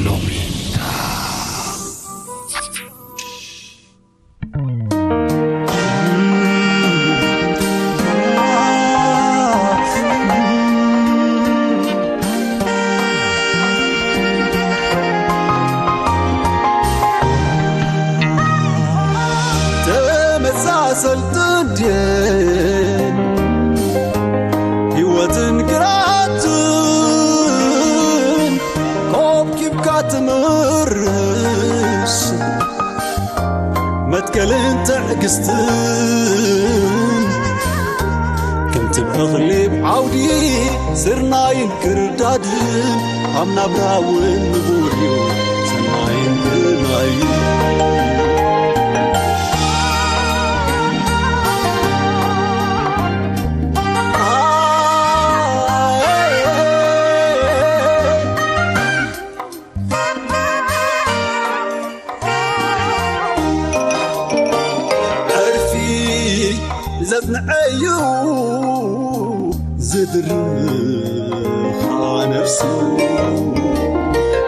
ሎሚንዳ። ተመሳሰልትን ድየን ህይወትን ግራትን ኮብኪብካ ትምርስ መትከልን ትዕግስትን ከምቲ ብእኽሊ ዓውዲ ስርናይን ክርዳድን ኣብ ናብራ እውን ንቡር እዩ ሰናይን ግርማይን። ዕርፊ ዘጽንዐዩ ዝድርኻ ነፍሱ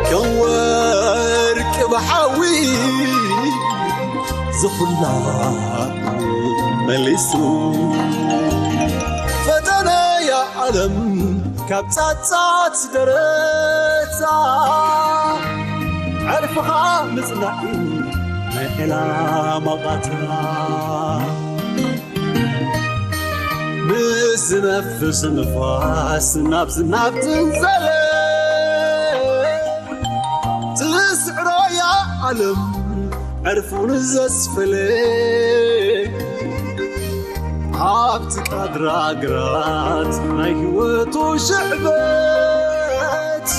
ከም ወርቂ ብሓዊ ዝኹላ መሊሱ ፈተነያ ዓለም ካብ ጻጻት ደረታ ዕርፍኻ ምጽናዕ ናይ ዕላማ ቃታ ምስ ዝነፍስ ንፋስ ናብ ዝናብ ትንዘለ ትስዕሮያ ዓለም ዕርፉን ዘስፈለ ኣብቲ ቃድራ ግራት ናይ ህይወቱ ሽዕበት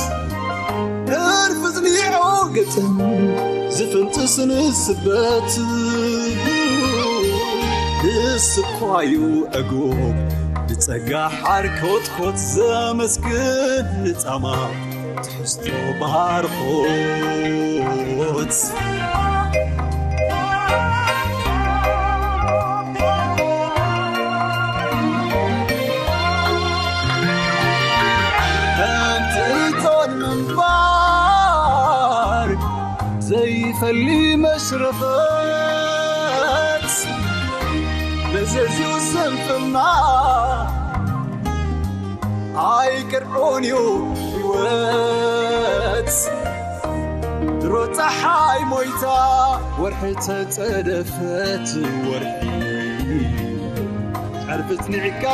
ዕርፊ ዝኒዖ ገጽን ዝፍንጥስ ንስበት ንስኳዩ ዕጉብ ብጸጋ ሓርኮትኮት ዘመስግን ንጻማ ትሕዝቶ ባርኾት ከምቲ እቶን ምንባር ዘይፈሊ መሽረፈት መዘዝዩ ስንፍና ኣይቅርዑን እዩ ህይወት ድሮ ፀሓይ ሞይታ ወርሒ ተፀደፈት ወርሒ ዕርፊ ፅኒዕካ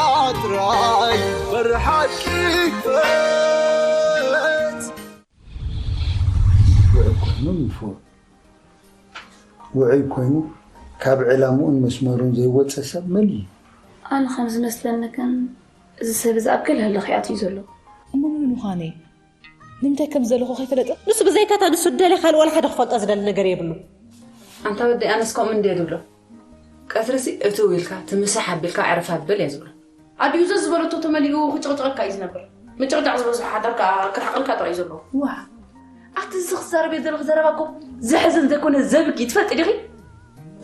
ጥራይ በሪ ሓቂ ክፈት። ውዑይ ኮይኑ ይፎ ውዑይ ኮይኑ ካብ ዕላምኡን መስመሩን ዘይወፀ ሰብ መን እዩ? ኣነ ከም ዝመስለኒ ግን እዚ ሰብ እዚ ኣብ ገለ ህልኽ እዩ ኣትዩ ዘሎ። እሞ መን ምዃነይ ንምንታይ ከም ዘለኹ ከይፈለጠ? ንሱ ብዘይካታ ንሱ ደልየ ካልእ ዋላ ሓደ ክፈልጦ ዝደሊ ነገር የብሉ። ኣንታ ወደይ ኣነስ ከምኡ እንድየ ዝብሎ። ቀትርሲ እትው ኢልካ ትምሳሕ ኣቢልካ ዕረፍ ኣብል እየ ዝብሎ። ኣዲኡ ዘዝበለቶ ተመሊኡ ክጭቕጭቐካ እዩ ዝነብር። ምጭቕጫቕ ዝበዝሖ ሓዳር ከኣ ክርሕቐልካ ጥራይ እዩ ዘለዎ። ዋ ኣቲ እዚ ክዛረብ እየ ዘለኹ ዘረባ እኮ ዘሕዝን ዘይኮነ ዘብኪ እዩ ትፈልጢ ዲኺ?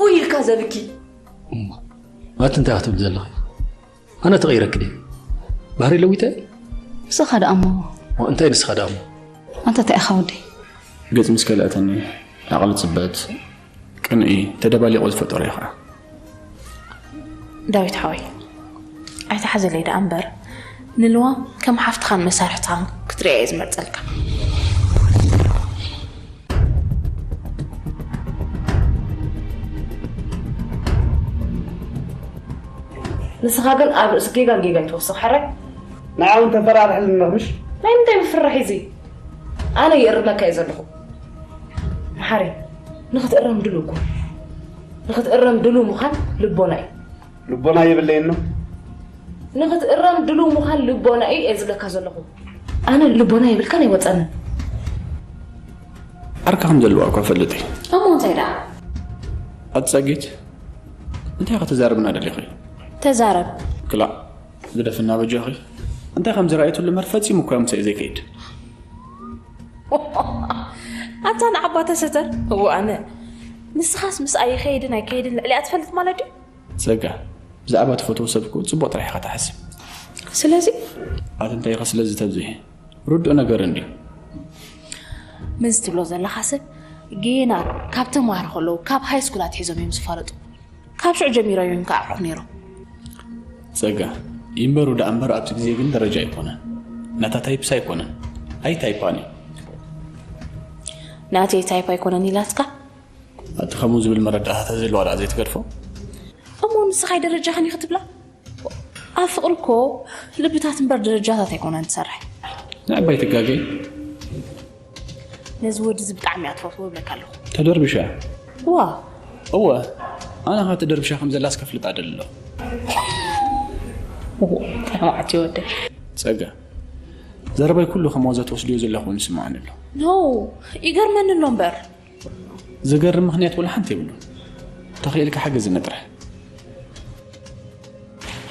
ኡይ ኢልካ ዘብኪ። እማ ኣቲ እንታይ ክትብል ዘለኺ? ኣነ ተቐይረኪ ድየ? ባህሪ ለዊጠ? ንስኻ ደኣ እሞ እንታይ ንስኻ ደኣ እሞ? ኣንታ እንታይ ኢኻ ወደይ? ገጽ ምስ ከልኣተኒ ዓቕሊ ጽበት ቅንኢ ተደባሊቑ ዝፈጠሮ እዩ ኸዓ። ዳዊት ሓወይ ኣይትሓዘለይ ደኣ እምበር ንልዋም ከም ሓፍትኻን መሳርሕትኻን ክትሪኣ እየ ዝመርጸልካ። ንስኻ ግን ኣብ ርእሲ ጌጋ ጌጋ ይትወስኽ ሓራይ። ንዓ እውን ተፈራርሕልና ምሽ? ናይ ምንታይ ምፍርራሕ እዚ? ኣነ ይእርመካ እየ ዘለኹ። መሓሪ ንኽትእረም ድሉ እኮ ንኽትእረም ድሉ ምዃን ልቦና እዩ። ልቦና የብለይን ነው። ንኽትእረም ድሉ ምዃን ልቦና እዩ እየ ዝብለካ ዘለኹ። ኣነ ልቦና የብልካን ኣይወፀንን። ዓርካ ከም ዘለዋ እኳ ፈልጥ እየ። እሞ እንታይ ደኣ? ኣትፀጊት እንታይ ከተዛርብና ደሊኺ? ተዛረብ። ክላእ ግደፍና በጃኺ። እንታይ ከም ዝረኣየትሉ መር ፈጺሙ እኳ ምሳይ ዘይከይድ። ኣታ ንዓባ ተሰተር እዎ ኣነ ንስኻስ ምስ ኣይኸይድን ኣይከይድን ልዕሊኣ ትፈልጥ ማለት ድዩ? ጸጋ ብዛዕባ ትፈትዎ ሰብ እኮ ጽቡቕ ጥራሕ ኢኻ ትሓስብ። ስለዚ ኣቲ እንታይ ኢኻ ስለዚ ተብዝሒ? ርዱእ ነገር እንድዩ። ምዚ ትብሎ ዘለኻ ሰብ ጌና ካብ ተማሃሮ ከለዉ ካብ ሃይ ስኩል ኣትሒዞም እዮም ዝፋለጡ። ካብ ሽዑ ጀሚሮም እዮም ከዓቑ ነይሮም። ጸጋ ይንበሩ ደኣ እምበር ኣብቲ ግዜ ግን ደረጃ ኣይኮነን። ናታ ታይፕስ ኣይኮነን። ኣይ ታይፓን እዩ። ናተይ ታይፕ ኣይኮነን ኢላትካ? ኣቲ ከምኡ ዝብል መረዳእታ ተዘለዋ ደኣ ዘይትገድፎ? እሞ ንስኻይ ደረጃኽን እዩ ክትብላ? ኣብ ፍቕሪ እኮ ልብታት እምበር ደረጃታት ኣይኮነን ትሰርሕ። ንዕባይ ትጋገይ። ነዚ ወዲ እዚ ብጣዕሚ እያ ትፈትዎ እብለካ ኣለኹ። ተደርብሻ? ዋ እወ። ኣነ ኸ ተደርብሻ ከም ዘላስ ከፍልጣ ደሊ ኣለኹ። ተማዕት ይወደ ጸጋ፣ ዘረባይ ኩሉ ከም ዋዛ ትወስድዮ ዘለኹ ኮይኑ ይስምዓኒ ኣሎ። ኖ ይገርመኒ ኣሎ እምበር። ዘገርም ምኽንያት ወላ ሓንቲ የብሉን። ተኽኢልካ ሓግዝኒ ጥራሕ።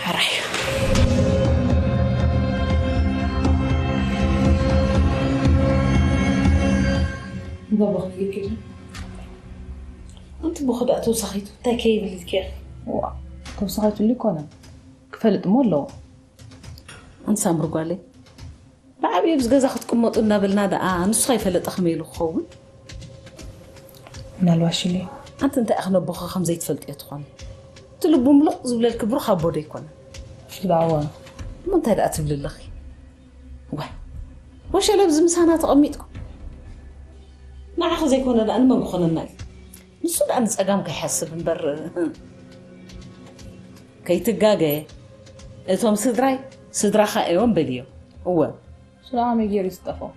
ሕራይ ንባባኹም ይግል ኣንቲ ብኹዳእ ተወሳኺቱ እንታይ ከይብል ኢልኪ ኢኺ? ዋ ተወሳኺትሉ ይኮነ ክፈልጥ እሞ ኣለዎ። ኣንቲ ሳምሪ ጓለይ ብዓብዪ ኣብዚ ገዛ ክትቅመጡ እናበልና ደኣ ንሱ ከይፈለጠ ከመይ ኢሉ ክኸውን? ምናልባሽ ኢሉ ኣንቲ እንታይ ኢኺ ነቦኺ ከም ዘይትፈልጥዮ ትኾኒ? እቲ ልቡ ምሉቕ ዝብለልኪ ብሩኽ ኣቦ ዶ ኣይኮነን? ብኣዋ እሞ እንታይ ደኣ ትብሊ ኣለኺ? ዋ ወሸለ ኣብዚ ምሳና ተቐሚጥኩም ንዓኺ ዘይኮነ ደኣ ንመን ክኾነና እዩ? ንሱ ደኣ ንጸጋም ከይሓስብ እምበር ከይትጋገ እቶም ስድራይ ስድራኻ እዮም በልዮ። እወ ስለ ከመይ ገይሩ ዝጠፍኦ?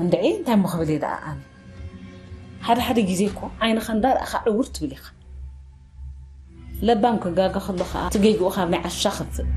እንድዒ እንታይ እሞ ክብል እየ ደኣ ኣነ? ሓደ ሓደ ግዜ እኮ ዓይንኻ እንዳረኣኻ ዕውር ትብል ኢኻ። ለባም ክጋገ ከሎ ኸዓ እቲ ጌግኡ ካብ ናይ ዓሻ ከፍእ።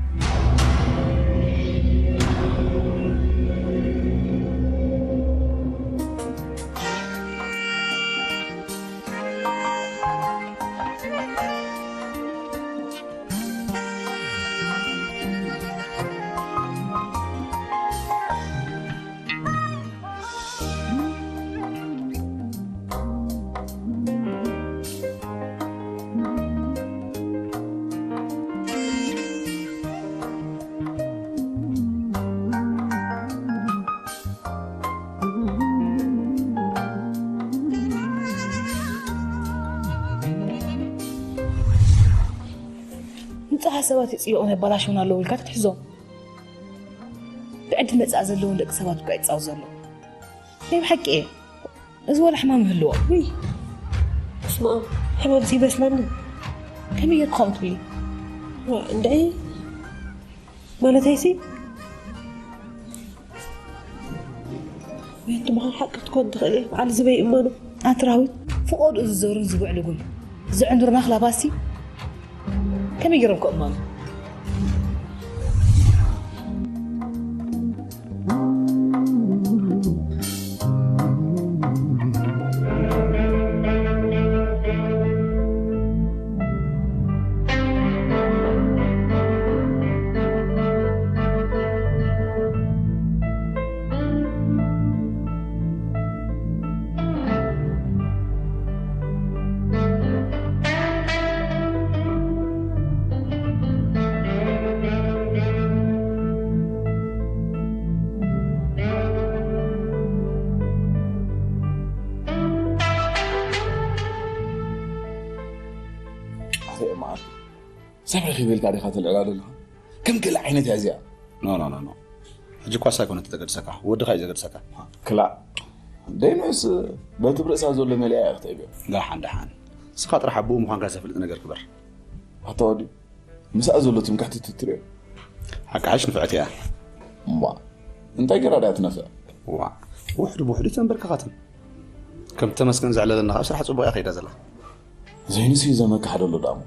ንጹሃት ሰባት ይጽይቑን የባላሽውን ኣለዉ ኢልካ ትትሕዞም። ብዕድል መጻኢ ዘለዎም ደቂ ሰባት እኳ ይጻወት ዘሎ። ናይ ብሓቂ እየ። እዚ ወላ ሕማም ይህልዎ። ውይ ስማ ሕማም ዘይመስለኒ። ከመይ ጌርኩ ከምኡ ትብሊ? እንድዒ ማለተይሲ ወንቲ ምዃን ሓቂ ክትኮን ትኽእል እየ። በዓል ዝበይ እማኑ። ኣንቲ ራዊት ፍቖድኡ ዝዘሩን ዝብዕልጉን ዝዕንዱር ናኽላባሲ ከመይ ገይሮም ክእመኑ? ኣፈ ማዓት ሰብሒ ኺበልካ ዲኻ ትልዕላ ዘለኻ? ከም ገለ ዓይነት እያ እዚኣ። ኖ ኖ ኖ ኖ። ሕጂ እኳ ሳይኮነ ተገድሰካ፣ ወድኻ እዩ ዘገድሰካ። ክላእ ደይንዑስ በቲ ብርእሳ ዘሎ መሊኣ እያ ክትእብዮ። ደሓን ደሓን። እስኻ ጥራሕ ኣቦኡ ምዃንካ ዘፍልጥ ነገር ግበር። ኣታ ወዲ ምስኣ ዘሎ ትምክሕቲ ትትሪኦ። ሓቂ ሓሽ ንፍዕቲ እያ። እማ እንታይ ገይራ ድያ ትነፍዕ? ዋ ውሕዱ ብውሕዱ ተንበርክኻትም። ከም ተመስገን ዘዕለለና ካብ ስራሕ ጽቡቕ እያ ከይዳ ዘላ። ዘይንስ እዩ ዘመካሕ ደሎ ዳሞ።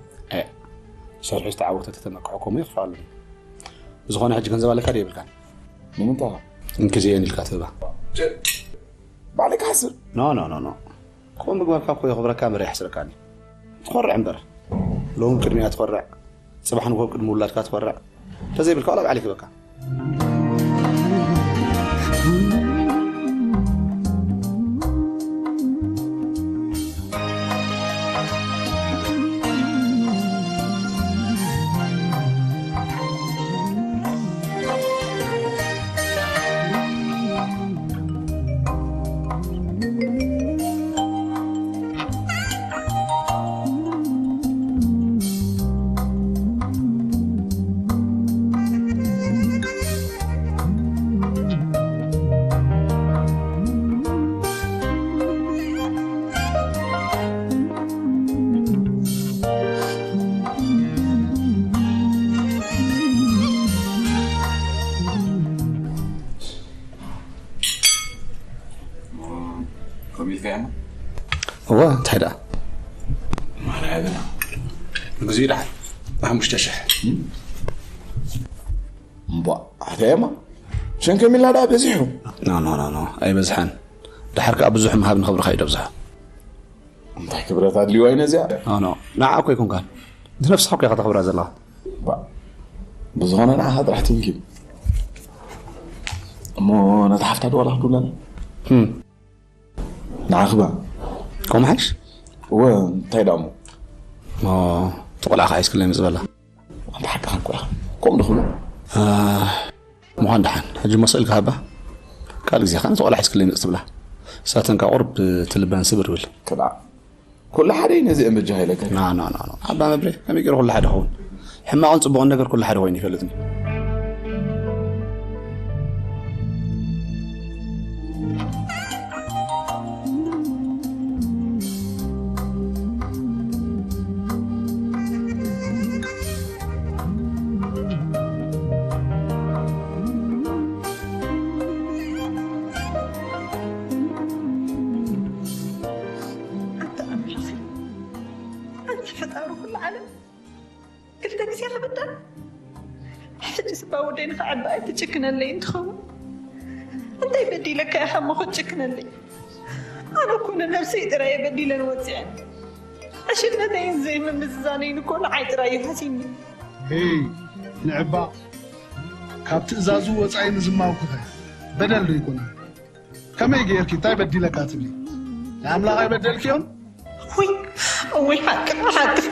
ሰርሑ ዝተዓወተ ተተመክሖ ከምኡ ይኽፍኣሉ። ብዝኾነ ሕጂ ገንዘብ ኣለካ ዶ የብልካን? ንምንታይ? እንክዜየን ኢልካ ትህባ። ባዕለይ ክሓስብ። ኖ ኖ ኖ ኖ። ከምኡ ምግባርካ እኮ የኽብረካ እምበር የሕስረካን እዩ። ትኾርዕ እምበር ሎም ቅድሚያ ትኾርዕ፣ ጽባሕ ንግሆ ቅድሚ ውላድካ ትኾርዕ። እንተዘይብልካ ዋላ ባዕለይ ክህበካ። እንታይ ደኣ? ማርያ ግና ንግዚኡ ደሓን ብሓሙሽተ ሽሕ። እምቧ፣ ኣተየማ፣ ሸንከ ሚላ ደኣ በዚሑ። ኖ፣ ኖ፣ ኖ፣ ኖ፣ ኣይበዝሐን። ደሓር ከኣ ብዙሕ ምሃብ ንኽብርኻ እዩ ደብዝሖ። እንታይ ክብረት ኣድልይዋ እዩ ነዚኣ? ኖ፣ ኖ፣ ንዓ እኮ ኣይኮንካን። ንነፍስኻ እኮ ኢኻ ተኽብራ ዘለኻ። ባ፣ ብዝኾነ ንዓኻ ጥራሕ ቲንኪ። እሞ ነታ ሓፍታ ዶ ዋላ ክብለና? ህም። ንዓኽባ። ከምኡ ሓይሽ? እወ፣ እንታይ ደኣ እሞ? ኦ፣ እቲ ቆልዓ ከዓ ሒዝክለይ ምጽእ በላ። ኣንታ ሓቅኻ እኮ ኢኻ። ከምኡ ዶ ክብሉ? አ፣ ምዃን ደሓን። ሕጂ እሞ ስእልካ ሃባ። ካልእ ግዜ ከዓ ነቲ ቆልዓ ሒዝክለይ ምጽእ ትብላ። ሳተን ከዓ ቁሩብ እቲ ልበን ስብር ይብል። ክላ። ኩሉ ሓደ እዩ ነዚአን በጃኻ ኢለካ። ና፣ ና፣ ና፣ ና። ኣባ መብሬ፣ ከመይ ገይሩ ኩሉ ሓደ ይኸውን? ሕማቕን ጽቡቕን ነገር ኩሉ ሓደ ኮይኑ ይፈልጥኒ። ኣንታ ኣምላኸይ፣ ኣንታ ፈጣሪ ኩሉ ዓለም፣ ክልተ ግዜ ክብደል? ሕጂ ስባ ወደይ ንኽዕቢ ኣይትጭክነለይ እንትኸውን፣ እንታይ በዲለካ ኢኻ እሞ ክትጭክነለይ? ኣነ እኮ ንነብሰይ ጥራይ እየ በዲለን ወፂዐን። ዕሽነተይን ዘይምምዝዛነይን እኮ ንዓይ ጥራይ እዩ ሃሲኒ። ሄይ፣ ንዕባ፣ ካብ ትእዛዙ ወጻኢ ንዝማውኩኸ በደል ዶ ይኮነ? ከመይ ገይርኪ እንታይ በዲለካ ትብሊ? ንኣምላኽ ኣይበደልክዮን? ውይ፣ ውይ፣ ሓቅኻ፣ ሓቅኻ።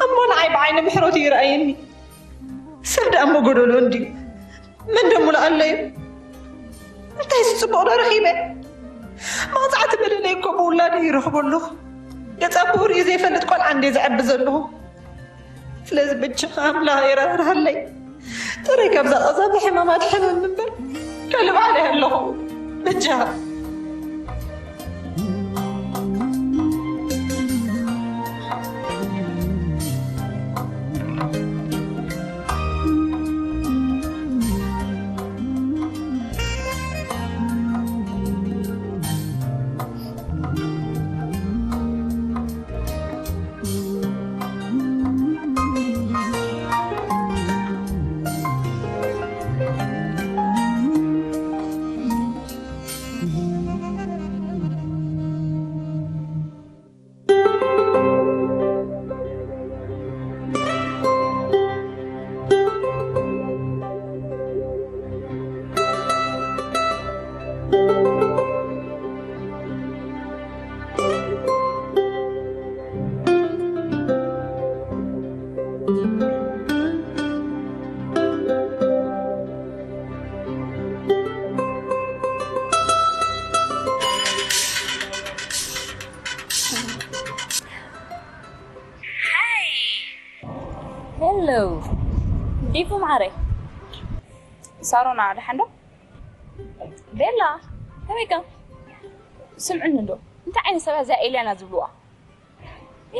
እሞ ንዓይ ብዓይኒ ምሕረቱ ይርኣየኒ። ሰብ ደኣ እሞ ጎደሎ እንድዩ። መን ደኣ ሙሉእ ኣሎ እዩ? እንታይ ጽቡቕ ዶ ረኺበ? መቕጻዕቲ በደለይ እኮ ብውላደይ ይረኽቦ ኣለኹ። ገጽ ኣቦኡ ርእዩ ዘይፈልጥ ቆልዓ እንድየ ዘዕቢ ዘለኹ። ስለዚ በጃኻ ኣምላኽ ይራህርሃለይ። ጥራይ ካብዛ ቀዛፊ ሕማም ኣድሕነኒ እምበር፣ ካልእ ባዕለይ ኣለኹ። በጃኻ። ሄሎ ዲፉ ማዕረይ። ሳሮና ደሓን ዶ? ቤላ ከመይ ከም ስምዕኒ እንዶ እንታይ ዓይነት ሰብ እያ እዛ ኤልያና ዝብልዋ?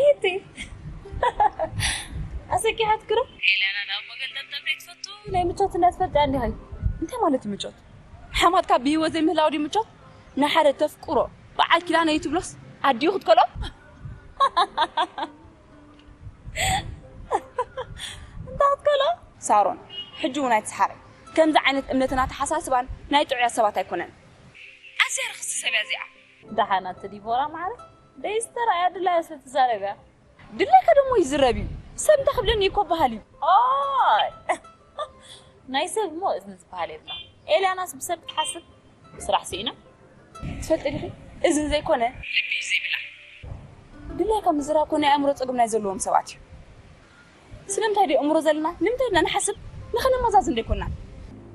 ኢቲ ኣሰኪሓትኪ ዶ? ኤልያና ናብ መገንጠል ጠብሪ ትፈቱ ናይ ምቾት እንዳትፈልጢ እንዲኺ። እንታይ ማለት እዩ ምቾት? ሓማትካ ብህይወት ዘይምህላው ድዩ ምቾት? ንሓደ ተፍቅሮ በዓል ኪዳነ እዩ ትብሎስ ኣዲኡ ክትከሎ? እንታይ ክትከሎ? ሳሮን ሕጂ እውን ኣይትስሓቂ። ከምዚ ዓይነት እምነትን ኣተሓሳስባን ናይ ጥዑያት ሰባት ኣይኮነን። ኣዝያ ርኽስቲ ሰብ እያ እዚኣ። ደሓን ኣቲ ዲቦራ ማዕረ ደይስተር ኣያ ድላያ ሰብ ትዛረብ እያ። ድላይካ ደሞ ይዝረብ እዩ። ሰብ እንታይ ክብለኒ እኮ በሃል እዩ። ኦይ ናይ ሰብ እሞ እዝኒ ዝበሃል የብላ። ኤልያናስ ብሰብ ክትሓስብ ብስራሕ ስኢና። ትፈልጢ ዲኺ እዝኒ ዘይኮነ ልቢ እዩ ዘይብላ። ድላይካ ምዝራብ እኮ ናይ ኣእምሮ ጸገም ናይ ዘለዎም ሰባት እዩ። ስለምንታይ ድዩ ኣእምሮ ዘለና ንምንታይ ኢና ንሓስብ? ንኸነመዛዝን ዶ ኣይኮንናን?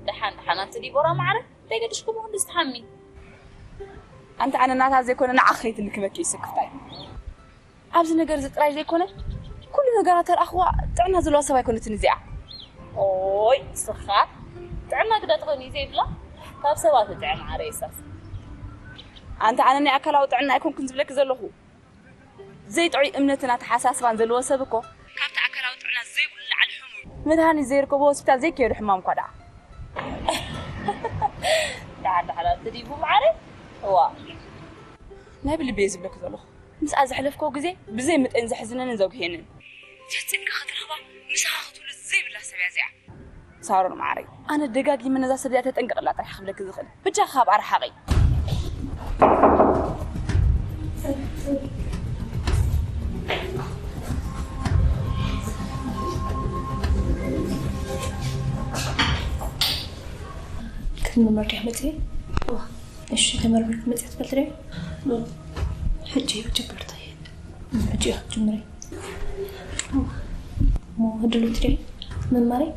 ደሓን ደሓን ኣንቲ ዲቦራ ማዕረ እንታይ ገዲሽኩም እኹም ብዝትሓሚ? ኣንቲ ኣነ ናታ ዘይኮነ ንዓኺ ከይትልክመኪ እዩ ስክፍታይ። ኣብዚ ነገር እዚ ጥራይ ዘይኮነ ኩሉ ነገራ ተረኣኽዋ ጥዕና ዘለዋ ሰብ ኣይኮነትን እዚኣ። ኦይ ንስኻ ጥዕና ግዳ ትኾኒ ዘይብላ ካብ ሰባት ጥዕና ዓረ ይሳስ። ኣንቲ ኣነ ናይ ኣካላዊ ጥዕና ኣይኮንኩን ዝብለኪ ዘለኹ። ዘይጥዑይ እምነትን ኣተሓሳስባን ዘለዎ ሰብ እኮ ካብቲ ኣካላዊ ጥዕና ዘይብሉ ላዕሊ ሕሙም እዩ። መድሃኒት ዘይርከቦ ሆስፒታል ዘይከየዱ ሕማም እኳ ደኣ። ደሓን ደሓን ኣንቲ ዲቡ ማዕረ እዋ ናይ ብልቢ እየ ዝብለኪ ዘለኹ። ምስኣ ዘሕለፍክዎ ግዜ ብዘይ መጠን ዘሕዝነንን ዘጉህየንን። ፈጺምካ ክትረኽባ ምሳኻ ክትብሉ ዘይብላ ሰብ እያ እዚኣ። ሳሮን ማዓረይ፣ ኣነ ደጋጊመ ነዛ ሰብ እዚኣ ተጠንቀቕላ ጥራሕ ክብለኪ ዝኽእል። ብጃኻ ካብ ኣርሓቐይ። ክትምርመር ዲኻ መጽእ? እዋ። እሺ፣ ተመርሚርኪ መጽእ ትፈልጢ ዶ? ሕጂ ጀመርታ። ሕጂ ኢኻ ትጅምሪ። እሞ ድልውቲ ዲኺ ምምርማረይ?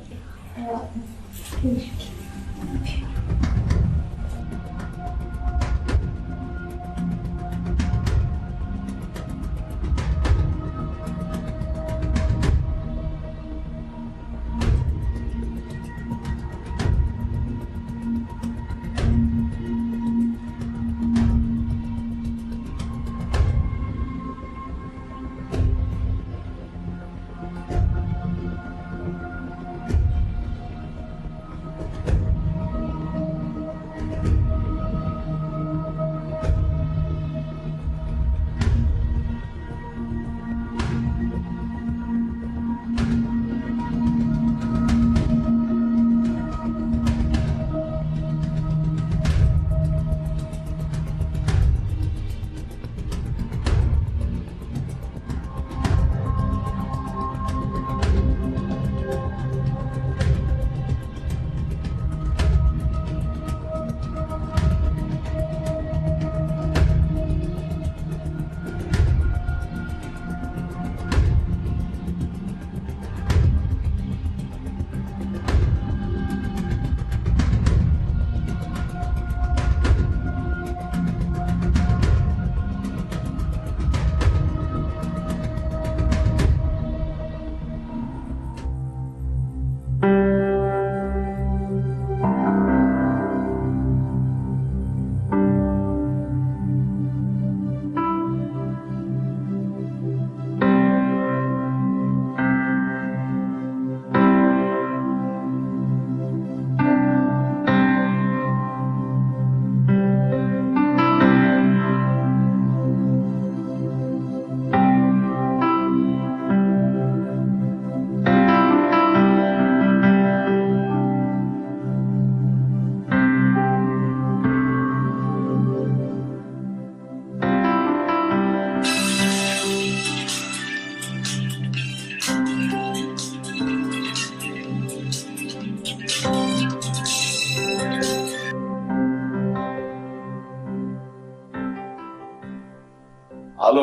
ኣሎ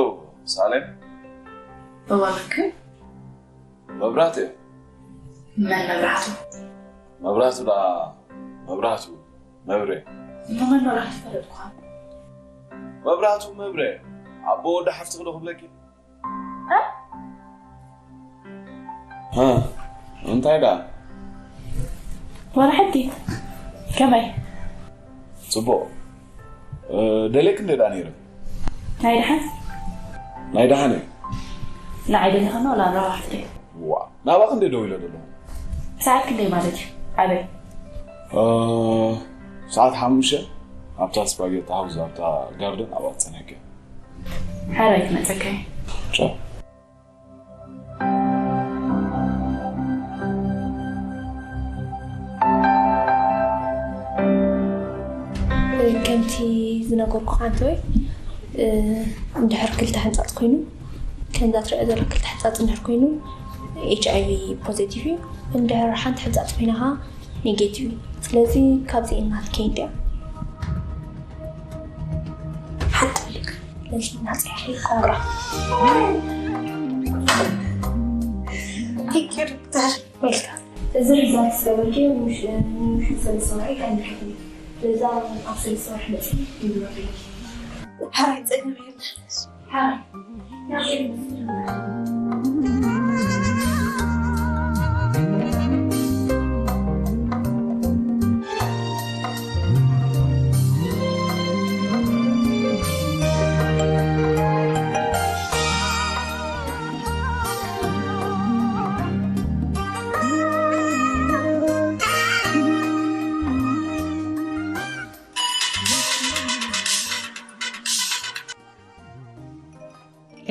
ሳሌም። እዋንክ። መብራህቱ እየ። መን መብራህቱ? መብራህቱ ደኣ መብራህቱ መብሬ። እሞ መን መብራህቱ ፈለጥኳ? መብራህቱ መብሬ። ኣቦ ወዲ ሓፍትኺ ዶ ክብለኪ? እ? እ፣ እንታይ ደኣ? ወላ ሕጂ። ከመይ? ጽቡቕ። እ፣ ደልየኪ እንደ ደኣ ነይረ። ናይ ደሓን? ናይ ደሓን እዩ። ንዓይ ደሊኻኒ ወላ ንረዋሕቲ? ዋ፣ ናባኺ እንደ ደው ኢለ ዘለኹ። ሰዓት ክንደይ ማለት እዩ? ኣበይ? እ፣ ሰዓት ሓሙሽተ ኣብታ ስፓጌቲ ሃውስ ኣብታ ጋርደን ኣብኣ ክጸንሐኪ። ሕራይ ክመጸካ እየ። ቻው። ከምቲ ዝነገርኩ ኣንተ ወይ፣ እ፣ እንድሕር ክልተ ሕንጻጽ ኮይኑ፣ ከምዛ ትሪኦ ዘለኻ ክልተ ሕንጻጽ እንድሕር ኮይኑ፣ ኤች ኣይ ቪ ፖዚቲቭ እዩ። እንድሕር ሓንቲ ሕንጻጽ ኮይና ኸኣ ኔጌቲቭ እዩ። ስለዚ ካብዚ እናትከይ እንድያ። ሓንቲ ብልክ ነዚ ናጽያ ኮንግራ። Thank you, ዶክተር። Welcome። እዚ ሪዛልት ዝገበርክዮ ንምሽ-፣ ንምሽት ሰለስተ ወርሒ ኣይምልከትን እዩ። ስለዚ ኣብ ሰለስተ ወርሒ መጽእ ይግበርልኪ። ሓራይ ጸገም የለን። ሓራይ።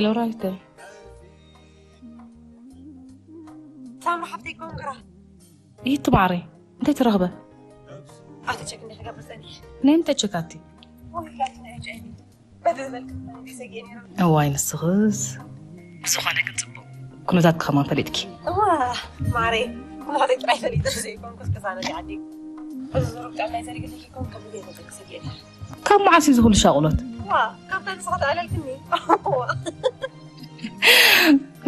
ሎራይተ። ሳምሪ ሓፍተይ ኮንግራ። ይህቲ ማዕረይ። እንታይ ትረኽበ? ኣቲ ቸክ እንደ ክገብር ጸኒሕ። ናይ ምንታይ ቸካቲ? ወይ ጋር ናይ ኤች ኣይ ቪ። በደበል ሰጊኤ ነይሩ። እዋይ ንስኽስ። ዝኾነ ግን ጽቡቕ። ኩነታት ከማን ፈሊጥኪ። እዋ ማዕረይ ኩሉ ሓደ ጥራይ ፈሊጠ ዘይኮንኩስ ቅሳነት ዓዲ። እዚ ሩብ ጫማ ይዘርግልኪ ኮን ከም ዘይፈለግ ሰጊኤ። ካብ መዓስ እዩ ዝኹሉ ሻቕሎት? ዋ ካብታ ንስኻ ተኣለልክኒ።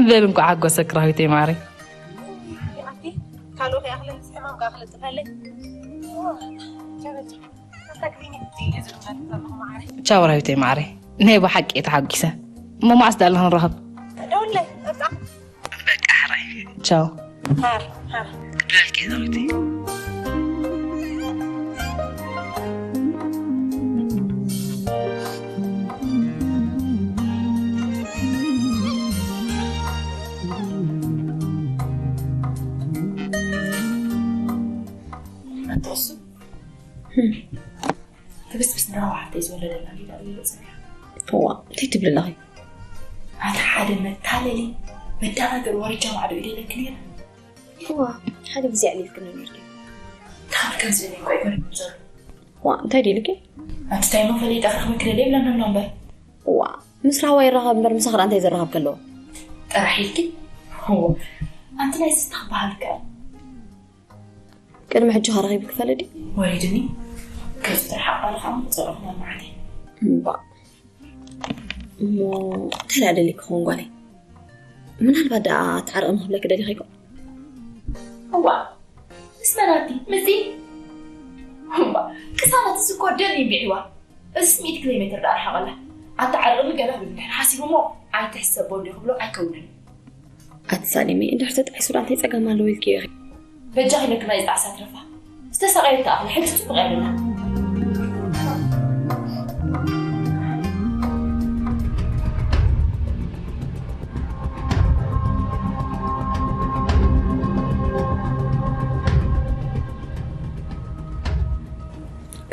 በል እንኳዕ ሓጎሰክ ራዊተይ ማዕረይ። ኣቲ ካልኦ ከይኣኽለኒ ሕማም ከኣ ክልጥፈለይ። ቻው ራዊተይ ማዕረይ። ናይ ብሓቂ እየ ተሓጒሰ። እሞ መዓስ ዳኣ ክንራኸብ? ደውለይ ኣብጣ። በቃ ሕራይ። ቻው። ሃር ሃር። ክድለልኪ እየ ራዊተይ። ኣትቕሱ ትብስብስ ንራዋ ሓፍተይ ዝወለደላ ሊዳ እዩ ይፅንያ። እዋ እንታይ ትብል ኣለኺ? ኣቲ ሓደ መታለሊ መዳናገር ወረጃ ማዕዶ ኢደለክ ነይረ። እዋ ሓደ ግዜ ኣዕሊልክኒ ነይርኪ። ታብ ከም ዝበለ እኮ ይኮነ ዘሎ። እዋ እንታይ ደልኪ? ኣቲ እንታይ መፈለይ ጠፍረኽ መክደል የብለና ኣሎ እምበር። እዋ ምስ ራዋ ይራኸብ እምበር ምሳኺ ደኣ እንታይ ዘራኸብ ከለዎ? ጥራሕ ኢልኪ። ኣንቲ ናይ ስታኽ ባህልከ? ቅድሚ ሕጂ ከረኺቡ ክፈልጥ ድዩ? ወሪድኒ። ገጹ ጥራሕ ኣባል ከዓ ምቁፀሩ ክመማዓት እየ። እምባ እሞ እንታይ ደኣ ደሊክ ክኸውን ጓለይ? ምናልባት ደኣ ተዓርቕኒ ክብለኪ ደሊኺ ይኮን? እዋ ምስ መናቲ ምስዚ እዋ ቅሳነት እዚ እኮ ደም ይንቢዕዋ። እዚ ሚእቲ ኪሎ ሜትር ደኣ ርሓቐላ። ኣተዓርቕኒ ገለ ክብል እንድሕር ሓሲቡ እሞ ኣይትሕሰቦ እንዲ ክብሎ ኣይከውንን። ኣቲ ሳሌመይ እንድሕር ተጣዒሱ ደኣ እንታይ ጸገም ኣለዎ ኢልኪ ኢኺ? በጃኺ ነኪ ናይ ዝጣዕሳ ትረፋ። ዝተሳቐየት ትኣኽል ሕጂ ጽቡቕ እያ ደላ።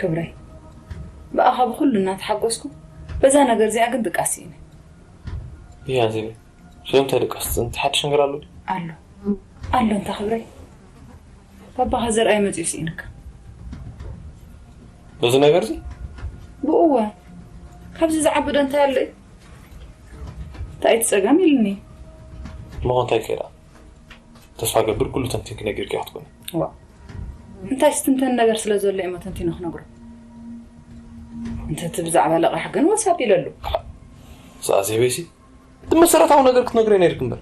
ክብረይ ብኣኻ ብኹሉ እናተሓጎስኩ በዛ ነገር እዚኣ ግን ድቃስ ስኢነ። እያ ዜበ ስለምንታይ ድቃስ ጽንቲ ሓድሽ ነገር ኣሎ ድዩ? ኣሎ ኣሎ እንታ ክብረይ ባባኻ ዘርኣይ መጺኡ ስኢንካ። በዚ ነገር እዚ ብእወ ካብዚ ዝዓቢ ዶ እንታይ ኣሎ እዩ? እንታይ እቲ ጸገም ኢልኒ። እሞ እንታይ ከይዳ ተስፋ ገብር ኩሉ ተንቲንኪ ነጊርኪ ክትኮኒ። ዋ እንታይ ስትንተን ነገር ስለ ዘሎ እሞ ተንቲነ ክነግሮ። እንተ እቲ ብዛዕባ ለቓሕ ግን ወሳብ ኢለሉ። እዛ ዜበይሲ እቲ መሰረታዊ ነገር ክትነግረይ ነይርክ እምበር።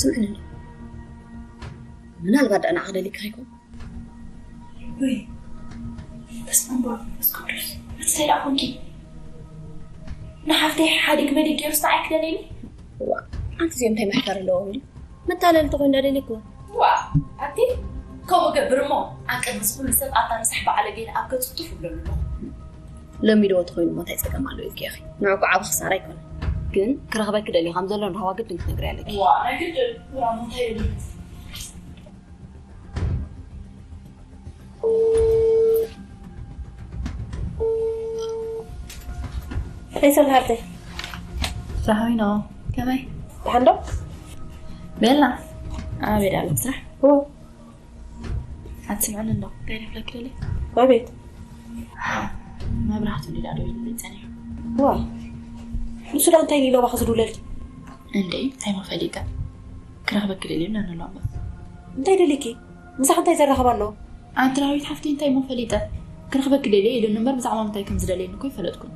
ስምዕኒ ምናልባት ደኣ ንዓኽ ደሊካ ይኮን? ወይ በስመ ኣብ ወወልድ ወመንፈስ ቅዱስ። እንታይ ደኣ ኮንኪ? ንሓፍተይ ሓዲግ መዲግ ገይሩስ ንዓይ ክደልየኒ? ዋ ኣንቲ እዚኦም እንታይ መሕፈር ኣለዎም ድዩ? መታለሊ ተኾይኑ ዳ ደልየክዎ። ዋ ኣቲ ከምኡ ገብር እሞ ኣብ ቅድሚ ዝኹሉ ሰብ ኣታ ረሳሕ በዓለገይን ኣብ ገጹ ጡፍ እብለሉ ኣለኹ። ለሚድዎ ተኾይኑ እሞ እንታይ ጸገም ኣለዎ ኢልኪ ኢኺ? ንዑ እኮ ዓቢ ክሳራ ኣይኮነን። ግን ክረኽበኪ ደልዩ ከም ዘሎ ንራህዋ ግድን ክትነግርያ ኣለኪ። ዋ ናይ ግድን። ዋ እንታይ ደልዩ? ፈይሰል ሃብተይ ራህዊኖ ከመይ ደሓን ዶ? ቤላ ኣበይ ዳኣ ስራሕ ኦ ኣትስምዕኒ እንዶ እንታይ ደፍለክ ደሊ ኣቤት መብራህቱ እንዲ ዳዶ ይብል ጸኒሑ ዋ ንሱ ዳ እንታይ ኢሉ ኢሎባ ክዝዱለልኪ እንዴ እንታይ መፈሊጠ ክረኽበኪ ደሊ ብለኒ ኣሎ እምበር እንታይ ደሊኪ ምሳኽ እንታይ ዘራኽብ ኣለዎ ኣንቲ ዳዊት ሓፍተይ እንታይ እሞ ፈሊጠ ክረኽበኪ ደልየ ኢሉኒ እምበር ብዛዕባ ምንታይ ከም ዝደልየኒ እኮ ኣይፈለጥኩን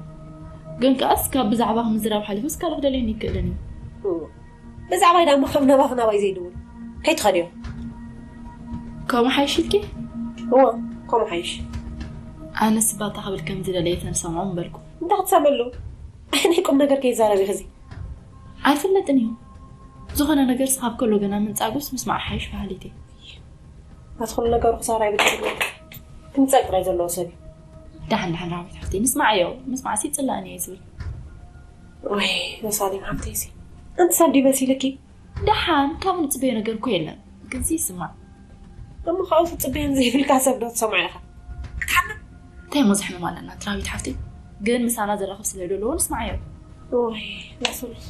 ግን ከኣስ ካብ ብዛዕባ ምዝራብ ሓሊፉስ ካልእ ክደልየኒ ይክእልን እዩ ብዛዕባይ ዳሞ ከም ናባኺ ናባይ ዘይድውል ከይትኸድዮ ከምኡ ሓይሽ ኢልኪ እዎ ከምኡ ሓይሽ ኣነስ ባታ ክብል ከም ዝደለየ ተንሰምዖ ምበልኩ እንታይ ክትሰምዕሉ ናይ ቁም ነገር ከይዛረብ ኢኺ እዚ ኣይፍለጥን እዩ ዝኾነ ነገር ስኻብ ከሎ ገና ምንጻጉስ ምስማዕ ሓይሽ በሃሊት እየ ናትኹም ነገሩ ክሳራ ይብል ትብል ክንጸግ ጥራይ ዘለዎ ሰብ እዩ ደሓን ደሓን ራዊት ሓፍተይ ንስማዓዮ ምስማዕሲ ይጽላእኒ እየ ዝብል ወይ ነሳሊም ሓፍተይሲ ኣንቲ ሰብ ድዩ መሲልኪ ደሓን ካብ ንጽበዮ ነገር እኮ የለን ግን ይስማዕ። እሞ ካብኡ ክትጽበየን ዘይብልካ ሰብ ዶ ትሰምዖ ኢኻ? እንታይ እሞ ዘሕምም ኣለና ትራዊት ሓፍተይ? ግን ምሳና ዘራኽብ ስለ ደለዎ ንስማዓዮ። ኦይ፣ ናስሩስ፣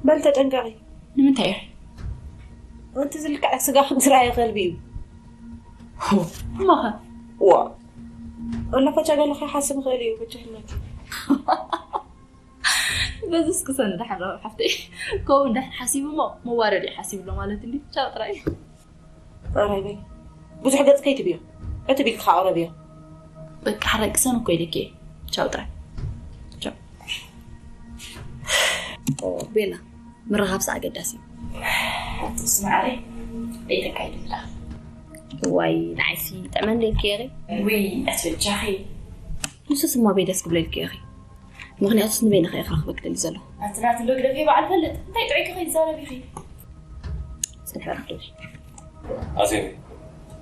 በል ተጠንቀቒ። ንምንታይ ኢኺ? ኣንቲ ዝልክዐ ስጋ ከም ዝረኣየ ከልቢ እዩ። እሞኸ? ዋ፣ ኣላፋቻ ገለ ከይሓስብ ይኽእል እዩ፣ በጃ ህልመኪ። በዚ እስክሰን ድሓን ረኸብ ሓፍተይ። ከምኡ እንድሕር ሓሲቡ እሞ መዋረዲ እዩ ሓሲቡ ኣሎ ማለት እንዲ። ቻው ጥራይ። ኣራይ በይ። ብዙሕ ገጽ ከይትብዮ። ዕትብ ኢልኪ ከኣ ቅረብዮ። በቃ ሓራይ ቅሰን እኮ ኢለኪ እየ። ቻው ጥራይ። ቻው። ቤላ፣ ምርኻብስ ኣገዳሲ እዩ። ስማዕሪ፣ ቤተካ ይድላ። ዋይ፣ ንዓይሲ ጥዕመን ደልኪ ኢኺ። ውይ፣ ኣትበጃኺ። ንሱስ እሞ ኣበይ ደስ ክብለልኪ ኢኺ። ምኽንያቱስ ንበይንኺ እየ ክረኽበኪ ደሊ ዘለኹ። ኣቲ ናቲ ዶ ግደፊ በዓል ፈልጥ። እንታይ ጥዑይ ክኸይድ ዛረብ ኢኺ? ጽንሒ በረኽ ደሊ። ኣዜበይ፣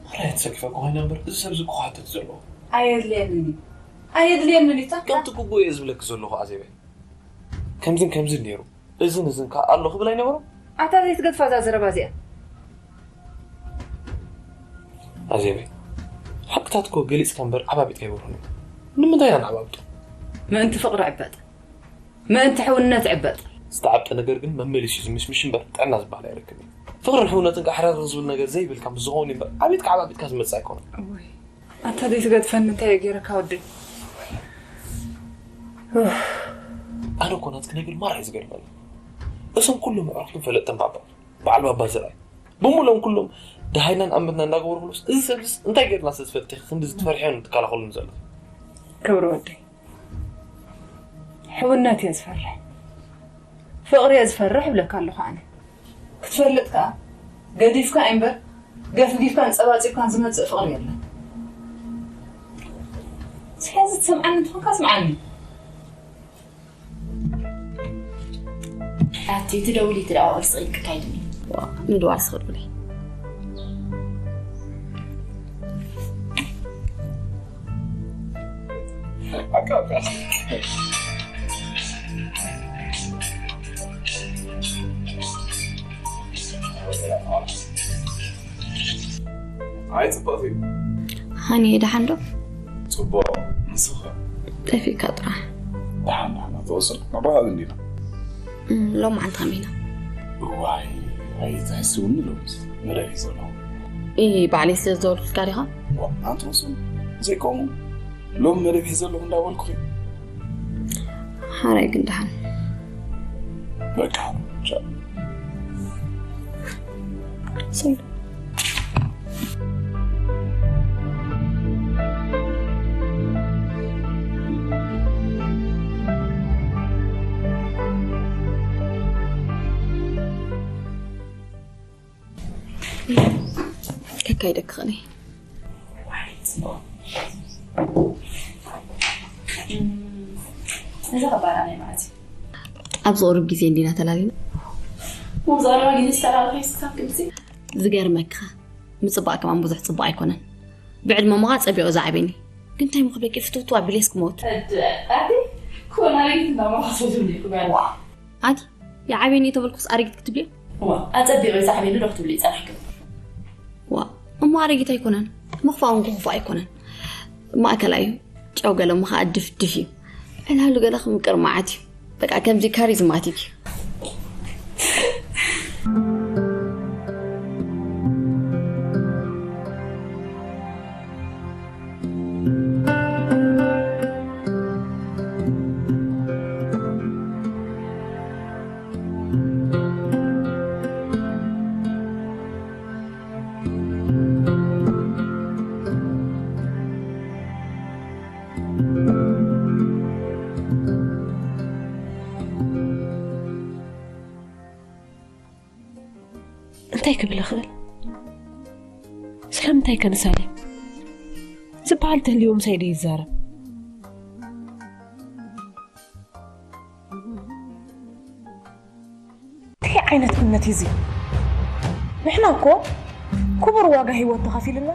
ማራ እየ ተሰኪፈ እኮ ኮይነ እምበር፣ እዚ ሰብ እዚ እኮ ክሓትት ዘለዎ። ኣየድልየንን እዩ። ኣየድልየንን እዩ። ከምቲ ግቡእ እየ ዝብለኪ ዘለኹ ኣዜበይ። ከምዝን ከምዝን ነይሩ። እዝን እዝን ከኣ ኣሎ ክብል ኣይነበሮም? ኣታ ዘይትገድፋ እዛ ዘረባ እዚኣ። ኣዜበይ፣ ሓቅታት እኮ ገሊጽካ እምበር ዓባቢጥ ኣይበርሁን እዩ። ንምንታይ ኢና ንዓባብጦ? ምእንቲ ፍቕሪ ዕበጥ። ምእንቲ ሕውነት ዕበጥ። ዝተዓብጠ ነገር ግን መመሊሱ እዩ ዝምሽምሽ እምበር ጥዕና ዝበሃል ኣይረክብን እዩ። ፍቕርን ሕውነትን ከኣ ሕርር ዝብል ነገር ዘይብልካ ምስ ዝኸውን እዩ እምበር ዓቢጥካ ዓባቢጥካ ዝመጽእ ኣይኮነን። እወይ፣ ኣታ ዘይትገድፈኒ እንታይ እየ ገይረካ ወደይ? ኣነ እኮ ናትኪ ነገር ማራ እዩ ዝገርመኒ። እዞም ኩሎም ኣዕሩኽትን ፈለጥትን ባባ፣ በዓል ባባ ዘርኣይ፣ ብምሎም ኩሎም ደሃይናን ኣመትና እንዳገበሩ ክሉስ፣ እዚ ሰብስ እንታይ ገይርና ስለ ዝፈልጥ ኢኺ ክንዲ ዝትፈርሕዮን ትከላኸሉን ዘለኺ? ክብሪ ወደይ፣ ሕውነት እየ ዝፈርሕ፣ ፍቕሪ እየ ዝፈርሕ እብለካ ኣለኹ ኣነ። ክትፈልጥ ከኣ ገዲፍካ እምበር ገፍጊፍካን ጸባጺብካን ዝመጽእ ፍቕሪ የለን። ስለዚ ትሰምዓኒ እንተኾንካ ስምዓኒ። ኣቲ ትደውሊ ትደዋወል ስቕ ኢልኪ ካይድኒ። ዋ፣ ምድዋል ስቕ ኢልኩለይ። ኣይ ጽቡቕ እዩ። ሃኒ ደሓን ዶ? ጽቡቕ። ንስኻ? ጠፊእካ ጥራሕ። ደሓን ደሓን ተወስን። መብራህት እንዲና። እም፣ ሎም መዓልቲ ከመይ ኢና? እዋይ፣ ኣይትሕስውኒ ሎምስ። መደብ እዩ ዘሎ። ኢ፣ ባዕለይ ስለ ዝደወልኩልካ ዲኻ? ዋ፣ ኣንተ ወስን። ዘይከምኡ። ሎም መደብ እዩ ዘለኹ እንዳበልኩኺ። ሓራይ ግን ደሓን። በቃ፣ ቻው። ሰይ። ከካይደኪ ኸኒ። እዛ ኸባድ ናይ ማለት እዩ። ኣብዚ ቁሩብ ግዜ እንዲና ተላሊና። ኣብዚ ቀረባ ግዜ ዝተላለኸ ክሳብ ክንድዚ? ዝገርመኪ ኸ፣ ምጽባቕ ከማን ብዙሕ ጽቡቕ ኣይኮነን። ብዕድመ እሞ ኸኣ ጸቢቑ ዝዓብየኒ። ግን እንታይ ምኽበቂ ፍትውትው ኣቢለስ ክመውት። ኣዲ፣ ኣዲ፣ ኮና ሪት እንዳማኻሰ ዝብልኩ ጋር። ኣቲ፣ ይዓብየኒ ተበልኩስ ኣረጊት ክትብልዮ? እዋ፣ ኣጸቢቑ ዝዓብየኒ ዶ ክትብሊ ይጸናሕኪ? ዋ፣ እሞ ኣረጊት ኣይኮነን። ምኽፋእ እውን ክፉእ ኣይኮነን። ማእከላይ እዩ። ጨው ገለ እሞ ኸኣ ድፍድፍ እዩ። ዕላሉ ገለ ክምቅር መዓት እዩ። በቃ ከምዚ ካሪዝማቲክ እዩ። እንታይ ክብል እኽእል? ስለምንታይ ከ ንሳሌም ዝበሃል ተልዩ ምሳይ ዶ ይዛረብ? እንታይ ዓይነት እምነት እዩ እዚ? ንሕና እኮ ክቡር ዋጋ ህይወት ተኸፊልና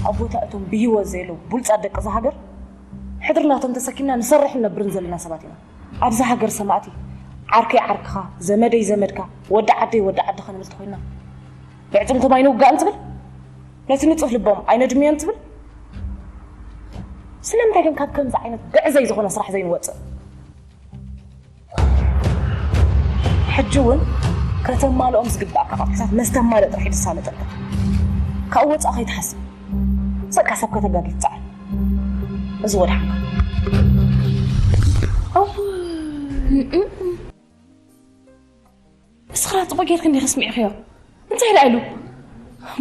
ኣብ ቦታ እቶም ብህይወት ዘለዉ ብሉጻት ደቂ እዛ ሃገር ሕድሪ ናቶም ተሰኪምና ንሰርሕን ንነብርን ዘለና ሰባት ኢና። ኣብዚ ሃገር ሰማእቲ ዓርከይ ዓርክኻ፣ ዘመደይ ዘመድካ፣ ወዲ ዓደይ ወዲ ዓድኻ ንብል ተኾይንና፣ የዕጽምቶም ኣይንውጋእን ትብል፣ ነቲ ንጹህ ልቦም ኣይነድምዮን ትብል። ስለምንታይ ግን ካብ ከምዚ ዓይነት ግዕዘይ ዝኾነ ስራሕ ዘይንወጽእ? ሕጂ እውን ከተማልኦም ዝግባእካ ቐጥታት መስተማልእ ጥራሕ እዩ ዝሳለጠልካ። ካብኡ ወጻእ ከይትሓስብ። ሰቃ ሰብ ከተጋጊ ትጻዕር። እዚ ወድሓንካ። ንስኽራ ጽቡቅ ጌርክ እንዲኺ ስሚዕኽዮ። እንታይ ደኣ ኢሉ?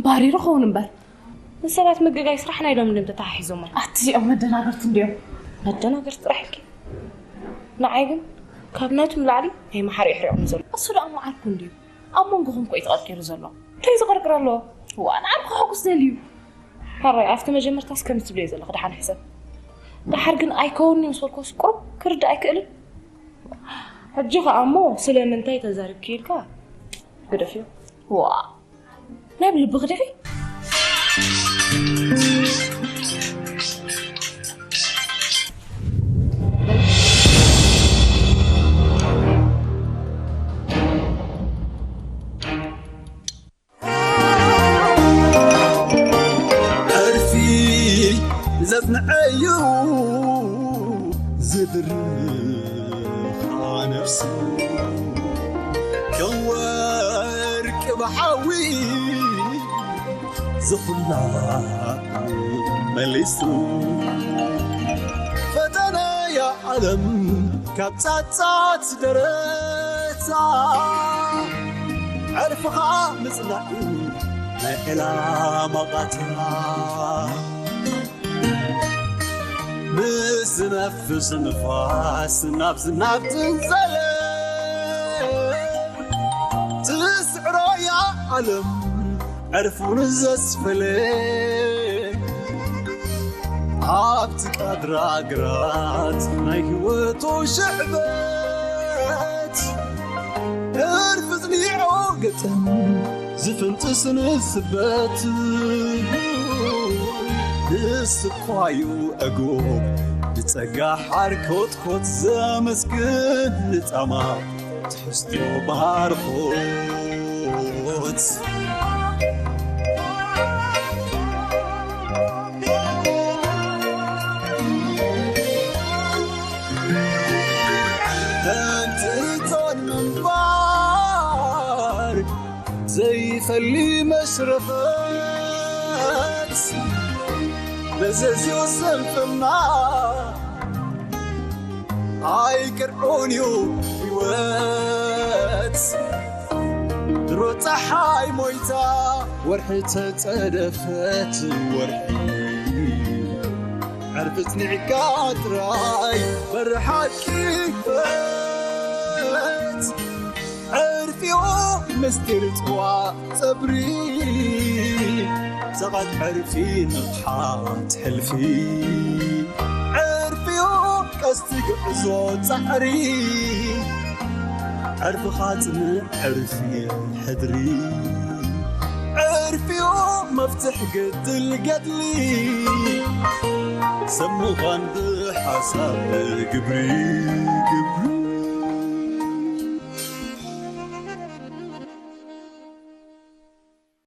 ባሪሩ ኸውን እምበር። ንሰባት ምግጋይ ስራሕ ናይ ሎም ድም ተተሓሒዞሞ። ኣትዚኦም መደናገርቲ እንዲዮም። መደናገርቲ ጥራሕ ኢልኪ። ንዓይ ግን ካብ ናቱም ላዕሊ ናይ መሓሪ ይሕሪኦም ዘሎ። እሱ ደኣ መዓርኩ እንዲዩ። ኣብ መንጎኹም ኮ እዩ ተቐርቂሩ ዘሎ። እንታይ ዝቐርቅር ኣለዎ? ዋ ንዓርኩ ሕጉስ ደልዩ። ሓራይ ኣብቲ መጀመርታስ ከምዚ ትብልዮ ዘለኺ ደሓን ሕሰብ። ደሓር ግን ኣይከውንኒ ምስ በልኮስ ቁሩብ ክርዳእ ኣይክእልን። ሕጂ ኸኣ እሞ ስለምንታይ ተዛሪብኪ ኢልካ ግደፍዮ። ዋ ናይ ብልብኺ ዲኺ? ዕርፊ ዘጽንዐዩ ዝድርኻ ነፍሱ ከም ወርቂ ብሓዊ ዝኹላ መሊሱ ፈተነያ ዓለም ካብ ጻጻት ደረታ ዕርፍኻ ምጽናዕ እዩ ናይ ዕላማ ቓታ ብዝነፍስ ንፋስ ናብ ዝናብ ትንዘለ ትስዕሮ እያ ዓለም ዕርፉን ዘስፈለ ኣብቲ ቃድራ ግራት ናይ ህይወቱ ሽዕበት ዕርፊ ጽኒዖ ገጠም ዝፍንጥስ ንስበት ንስኳዩ ዕጉብ ብጸጋ ሓርኮትኮት ዘመስግን ንጻማ ትሕዝቶ ባርኾት እንትን ምንባር ዘይፈሊ መሽረፈት መዘዝዮ ስንፍና ኣይቅርዑን እዩ ህይወት ድሮ ፀሓይ ሞይታ ወርሒ ተፀደፈት ወርሒ ዕርፊ ፅኒዕካ ጥራይ በርሓቂ ህይወት ዕርፊዎ ምስጢር ፅዋ ፀብሪ ሰቓት ዕርፊ ንቕሓት ሕልፊ ዕርፊዎ ቀስቲ ግዕዞ ፃዕሪ ዕርፍኻ ፅንዕ ዕርፊ ሕድሪ ዕርፊዎ መፍትሕ ገድል ገድሊ ሰብ ምዃን ብሓሳብ ግብሪ ግብሪ